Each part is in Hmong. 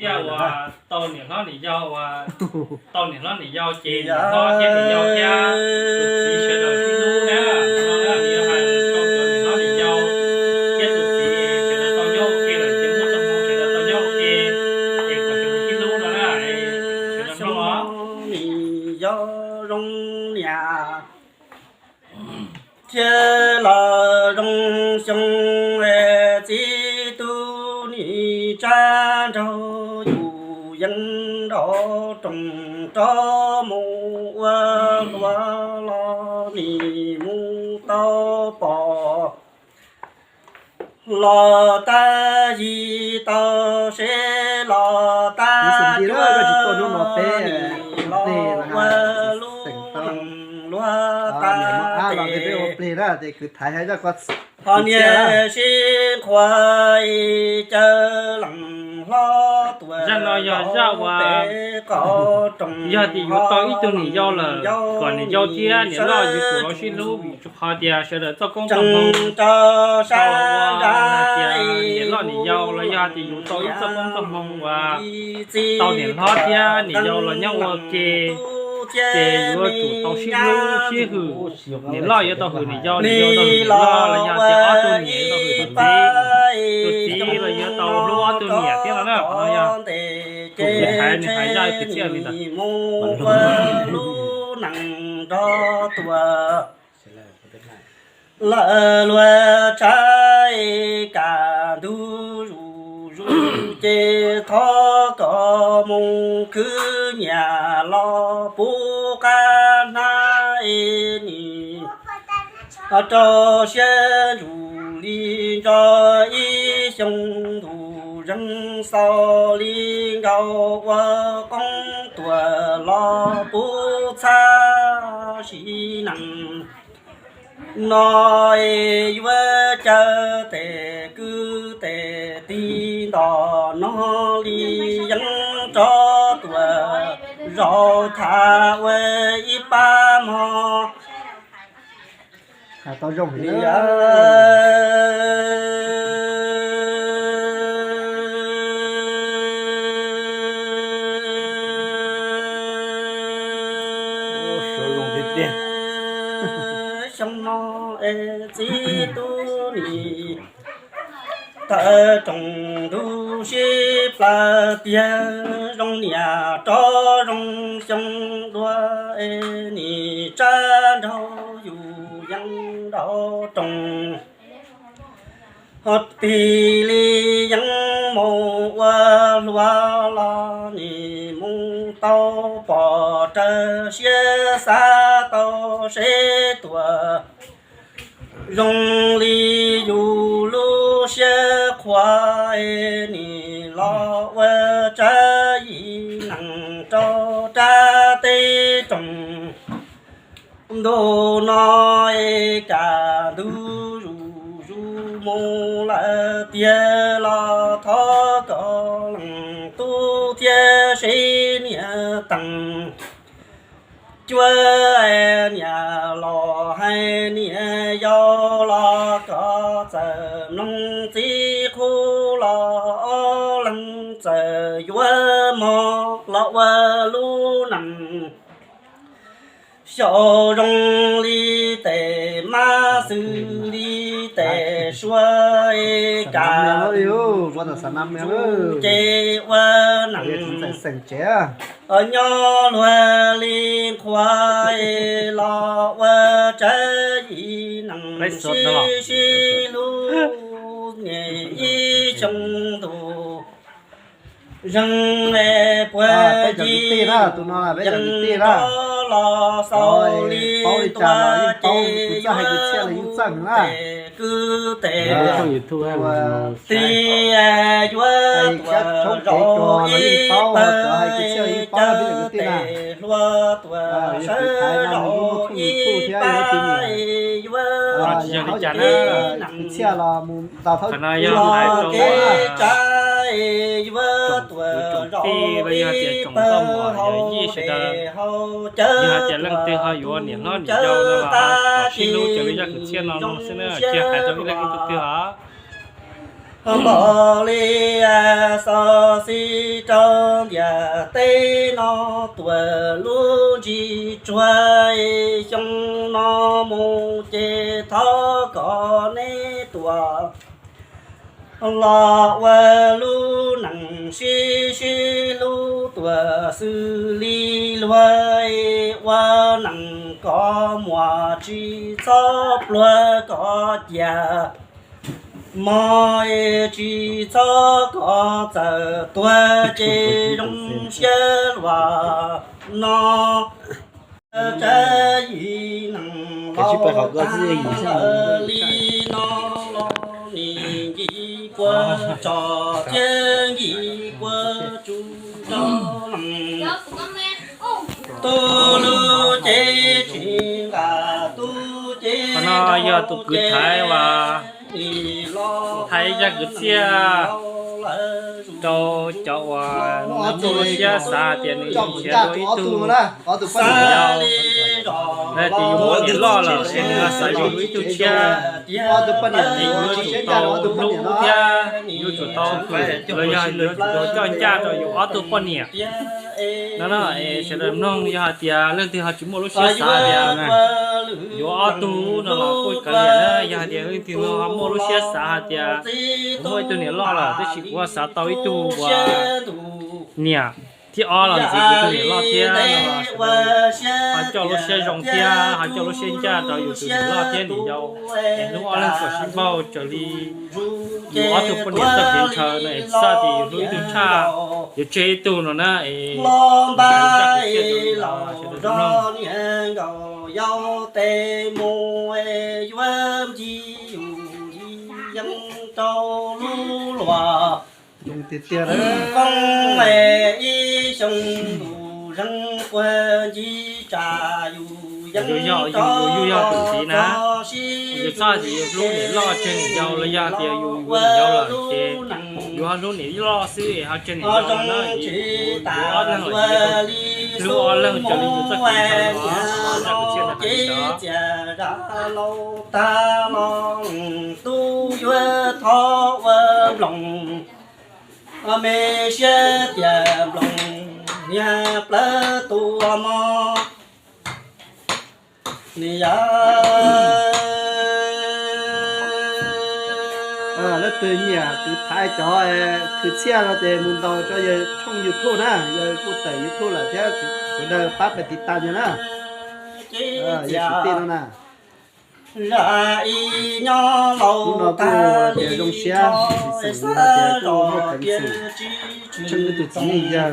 Thiab uas tau niam hlob niam yau, uas tau niam hlob niam yau ces niam hlob thiab niam yau thiab tus txiv sawv daws sib hlub na. Hnub no na, yuav hais rau cov niam hlob niam yau thiab tus txiv sawv daws tau nyob ua ke lawm ces muaj txoj hmoo sawv daws tau nyob ua ke, ces kom sawv daws sib hlub no na. Sawv daws mloog os. Niam yau zoo niam thiab los zoo xyoo, txiv tub nim tsab nraug yus yeej nraum roos rov mus ua hluas los nim mus tau pom los tag, yig tau seb los tag, cuab nim los ua lub neej luag tag tes. Ho niam sib qhuas caw leej hlob tuaj, zaj no yog zaj uas yog tias yus tau ib tug niam yau lawm, kom niam yau thiab niam loj yuav tsum los sib hlub vim rau qhov tias sawv daws txoj koob txoj hmoo rau sab nrab, tias niam loj niam yau los yog tias yus tau ib txoj koob txoj hmoo uas tau niam hlob thiab niam yau los nyob ua ke, ces yuav tsum tau sib hlub sib hwm. Niam loj yuav tau hwm niam yau, niam yau tau hwm niam loj, los yog tias ob tug niam yuav tau hwm tus txiv, tus txiv los yuav tau hlub ob tug niam thiab no na. Qhov no yog kuv hais, nws hais zaj kwv txhiaj li ntawd. Lub neej nrog tuaj lawm luag tsav, kam ntug zuj zus ces thov kom mus khwv nyiaj los puv qab hnab es nim rau siab ntsug li ntso ib xyoo ntuj zeeg xaus li nkaus ua qoob tuaj los puv txhab sim neej no es yuav caw tes kwv tes tij nto no li yeej rov tuaj zaum tham ua ib pab mog. Hais tau zoo li. Xyoo no es txiv tub nim tawm roos ntuj sib plaws tiag, zoo niam rov zoo xyoo dua es nim tsab nraug yus yeej nraum roos. Ho tig li yeej mus ua hluas los nim mus tau pom raws siab xav tau seb tuaj zoo li yus lub siab qhuas es nim los ua tsav yim neeg rau rab teb roos. Ntuj no es kam ntug zuj zus mus lawm tiag los thov kom leej tub thiab seb niam teeg cuab niam los hais niam yau los kom txawm mloog txiv qub los ob leeg txawm yuav mog los ua lub neej xyaum zoo li tes mab xws li tes sua es kam ntug zuj zus ces ua neej nyob luag li qhuas es los ua tsav yim neeg sib sib hlub niam ib xyoo ntuj zeeg es puag ci yeej rov los xaus li tua ces yuav tes kwv tes tij yuav tuaj zaum ib pawg caw tes hluas tuaj sawv zaum ib pab yuav tes neej los kev tsav yuav tuaj zaum ib pawg hauv tes hauv cawv tes tab sis zoo siab Npaum li xov xij rau ntiaj teb no tuaj lub ntsis tsuag, xyoo no mus ces thov kom neb tuaj los ua lub neej sib sib hlub tuaj xws li luag, ua neej kom muaj tsis txhob pluag kom cia mog, tsis txhob kom txawm tuag ces zoo siab luaj no. Tsab yim neeg laus tag lawm li no los nim ncig puag tso thiab ncig puag tsuj rau leej. Tub lub cev tsis nqa tub cev, qhov no yog tus kwv Thaiv uas nim los hais zaj kwv txhiaj rau cov uas muaj lub siab xav tias nws yuav nrhiav dua ib tug xav li zos, tias yus muaj niam loj lawm es nws xav yuav dua ib tug tshiab, es yus yuav tsum tau hlub thiab yuav tsum tau, los yog yuav tsum tau coj ncaj rau yus ob tug poj niam no na. Es sawv daws mloog, yog hais tias leej twg ho tsis muaj lub siab xav tias yuav ob tug no los kuj kav liam na. Yog hais tias leej twg ho muaj lub siab xav hais tias kuv muaj ib tug niam loj lawm tab sis kuv ho xav tau ib tug uas niam thib ob los ntxiv kuv tus niam loj thiab no los sawv daws ho coj lub siab zoo thiab ho coj lub siab ncaj rau yus tus niam loj thiab niam yau, es hlub ob leeg kom sib npaug raws li yus ob tug poj niam txoj kev ntshaw no es txhob tias yus hlub ib tug tshaj yuav tseg ib tug no na. Es npaj los sawv daws mloog. Niam nkauj yau tes mus yuav ncig yus yeeb rau lub luag. Zoo tiag tiag, ib xyoo tus zeeg puag ncig tsam yus yeeb rau yus yog tus txiv na, yus txhob tias yus hlub niam loj tseg niam yau los yog tias yus yuav niam yau lawm ces yus ho hlub niam loj xwb es ho tseg niam yau no na. Yus ob leeg los yus hlub ob leeg raws li yus txoj kev ntshaw no. Zaj kwv txhiaj ntawd hais li ntawd. Tub yuav thov ua nploos, me siab tias nploos niag plawv tua mog. Nws yog leej twg nyiam kwv Thaiv cov kwv txhiaj no ces mus ntaus rau yawg tshooj YouTube na, yawg kuj tawm YouTube lawm thiab, sawv daws pab pab tiv tas no na. Yawg Tsim Tij no na. Zaj ib nyob laus tag li zoo siab, xws li hais tias kuj muaj peev xwm tsheej wb tus txiv neej yawg,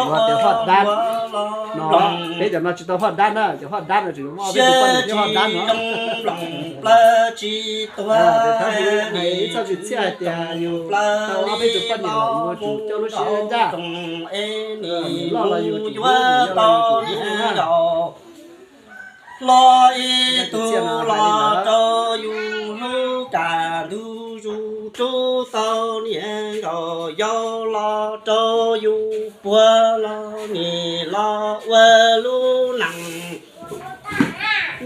hais tias Hoj Dab no, peb cov no tsis tau Hoj Dab na, cov Hoj Dab no tseem muaj peb tus poj niam thiab Hoj Dab no. Ces thov hais ib txoj kwv txhiaj hais tias yus tau ob peb tus poj niam lawm yus yuav tsum coj lub siab ncaj, loj los yus tsum hlub, yau los yus tsum hlub na. Los ib tug los rau yus hlub, kaj ntug zus rub tau niam nkauj yau los rau yus puag los nim los ua lub neej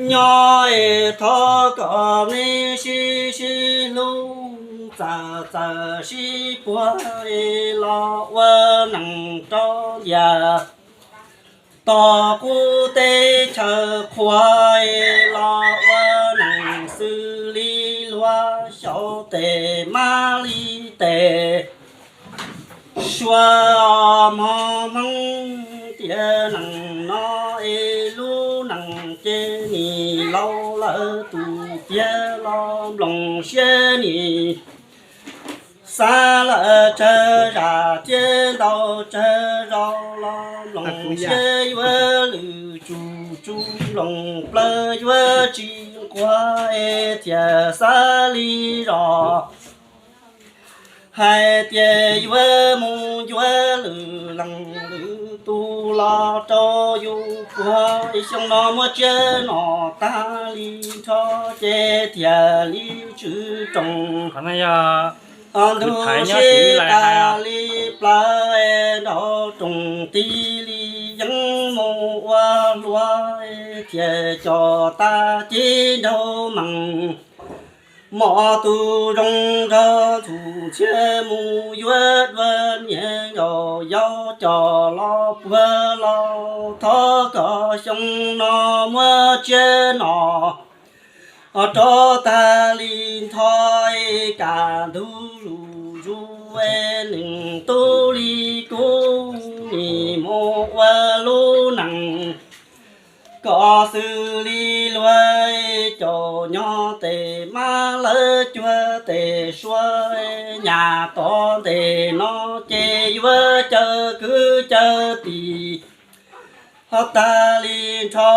nyob es thov kom nej sib sib hlub, txawm txawm sib puag es los ua neej rau ntiaj teb qub teb chaws qhua es los ua neej xws li luag xyaum tes mab li tes sua mog. Hmoob tiam neej no es lub neej ces nim laus lawm, tus tiag los nploos siab nim xav lawm tsawg zam thiab ntau tsawg zaus los nploos siab yuav lwm tsum tsum nploos plawv yuav tsis nquag es thiaj xav li zos hais tias yuav mus yuav lwm leej lwm tus los rau yus puag. Ib xyoo no muab tsiab no tag li nrho ces thiaj li tswm rooj. Qhov no yog ntug sib tas li plaws nraum rooj tig li yeeb mus ua hlua thiaj cov tag cib nraug mees. Mos tus zoo nrog ntxhua ntxhiab mus yuav dua niam nkaus yau coj los puag los thov kom xyoo no muab tsiab no rov tag li nrho, kam ntug zuj zus neeg tub li kuv nim mus ua lub neej kom xws li luag caum nyob tes mab lawv cuag tes sua. Nyaj tom ntej no ces yuav caw kwv caw tij, ho tag li nrho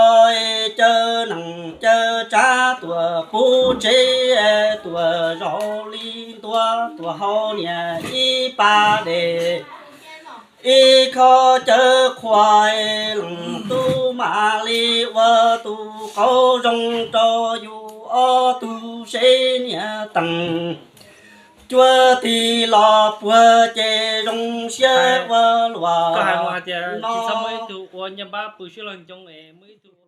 caw neej caw tsav tuaj puv tsev, tuaj zaum li ntua tuaj haus niam ib pas dej, ib khob cawv qhua, leej tub mam li ua tus qauv zoo rau yus ob tug seb niam teej cuab tig los puag ces zoo siab ua luaj. Koj hais mus hais tias tsis txhob muaj ib tug ua nyiaj npab pw sib laug ncoo es muaj ib tug ua